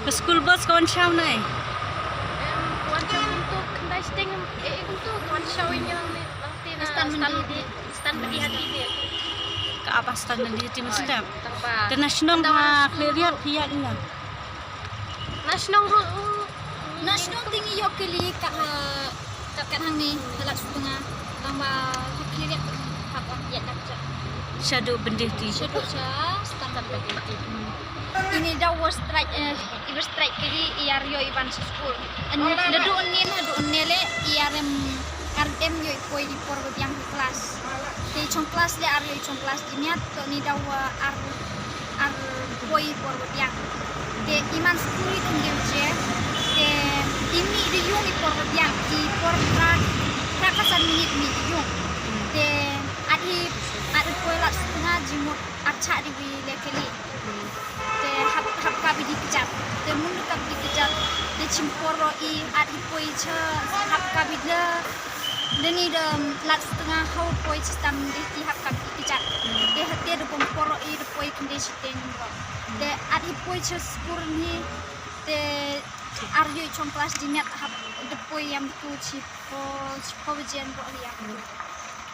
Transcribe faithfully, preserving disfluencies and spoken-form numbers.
Ka school bus ka wan shaw nai. Em, wan shaw kumto khyndai shiteng, eh, kumto wan shaw ïa ngi lang te na stand bynta hati. Stand bynta hati de. Ka apa stand bynta hati mynstep. Te na shnong ha khlieh riat phi ïaid na. Na shnong ruh. Na shnong te ngi ïoh kylli ka ha Kat hangne, ha Lad Sutnga, lang ba ha khlieh riat, hap wan ïaid na kjat. Shaduh bynta hati. Shaduh sha stand bynta hati. Ini da wa strike, eh, iba strike kylli i ar ïoh i ban sha skul. Naduh ynnin haduh ynne leh i ar em, ar em ïoh i poi i por ba biang ha klas. Te i chong klas leh ar ïoh i chong klas jingïat, to ini da wa ar ar poi i por ba biang. Te i man skul i khyndiat je. Te i mih da ïung i por ba biang. I por phra, phra ka san minit mih da ïung. Te at hi, at hi poi Lad Sutnga jingmut ar chah di wi leh kylli. Te hap, hap ka bidi kjat. Te mun ka bidi kjat. Te chim poro i at hi poi cha hap ka bidi. Deni da Lad Sutnga haw poi cha stand bynta hati hap ka bidi kjat. Te hate da bom poro i da poi khyndiat shiteng. Te at hi poi cha skul ni te ar ïoh i chong klas jingïat hap da poi ïam tu chi po, chi po jen ro ïam tu.